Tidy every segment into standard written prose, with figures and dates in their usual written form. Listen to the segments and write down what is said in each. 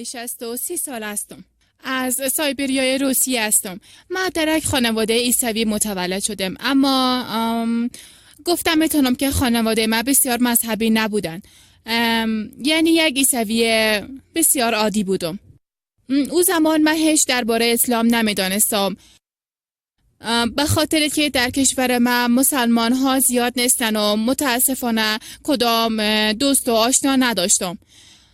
63 سال هستم. از سایبریای روسیه هستم. من در یک خانواده عیسوی متولد شدم، اما گفتم میتونم که خانواده من بسیار مذهبی نبودن، یعنی یک عیسوی بسیار عادی بودم. او زمان من هیچ درباره اسلام نمیدانستم، به خاطر که در کشور من مسلمان ها زیاد نیستن و متاسفانه کدام دوست و آشنا نداشتم.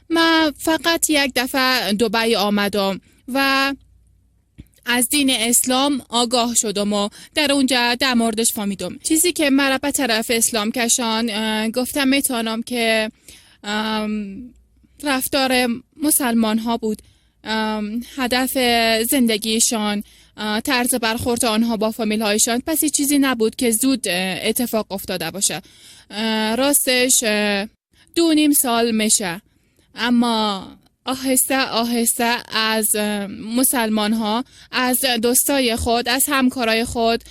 من فقط یک دفعه دبی آمدم و از دین اسلام آگاه شدم و در اونجا در موردش فهمیدم. چیزی که مرا به طرف اسلام کشان، گفتم میتونم که رفتار مسلمان ها بود، هدف زندگیشان، طرز برخورد آنها با فامیل هایشان. پس هیچ چیزی نبود که زود اتفاق افتاده باشه. راستش 2.5 سال میشه، اما آهسته آهسته از مسلمان ها، از دوستای خود، از همکارای خود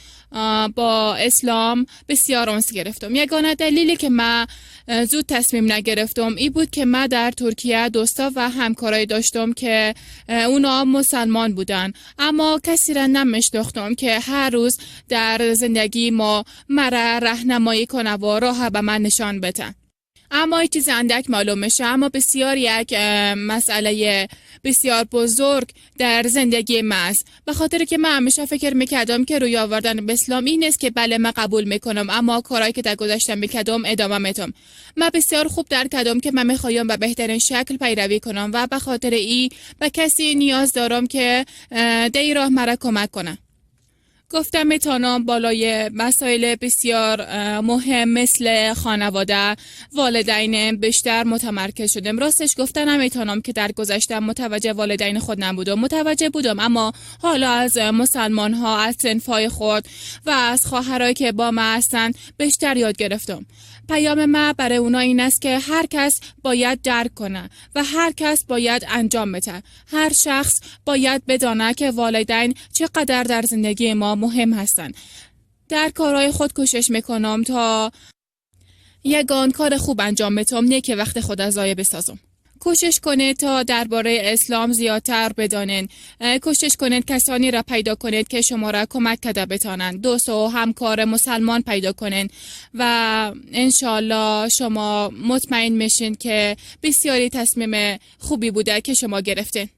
با اسلام بسیار انس گرفتم. یگانه دلیلی که من زود تصمیم نگرفتم ای بود که من در ترکیه دوستا و همکارای داشتم که اونا مسلمان بودن، اما کسی را نمیشناختم که هر روز در زندگی ما مرا راهنمایی کنه و راه به من نشان بده. اما یک چیز اندک معلوم میشه، اما بسیار یک مسئله بسیار بزرگ در زندگی من است، به خاطر که من همیشه فکر میکردم که روی آوردن به اسلام این است که بله من قبول میکنم، اما کارهایی که در گذشته میکردم ادامه میدم. من بسیار خوب درک کردم که من میخوایم به بهترین شکل پیروی کنم و به خاطر ای به کسی نیاز دارم که در راه مرا کمک کنه. گفتم میتونم بالای مسائل بسیار مهم مثل خانواده، والدین بیشتر متمرکز شدم. راستش گفتم نمیتونم که در گذشته متوجه والدین خود نبودم، متوجه بودم، اما حالا از مسلمان ها، از صنف‌های خود و از خواهرایی که با ما هستن بیشتر یاد گرفتم. پیام من برای اونا این است که هر کس باید درک کنه و هر کس باید انجام بده. هر شخص باید بدانه که والدین چقدر در زندگی ما مهم هستند. در کارهای خود کوشش میکنم تا یگان کار خوب انجام بدم، نه که وقت خود از ضایع بسازم. کوشش کنید تا درباره اسلام زیادتر بدانید. کوشش کنید کسانی را پیدا کنید که شما را کمک کرده بتانند، دوست و همکار مسلمان پیدا کنید و انشالله شما مطمئن میشین که بسیاری تصمیم خوبی بوده که شما گرفتین.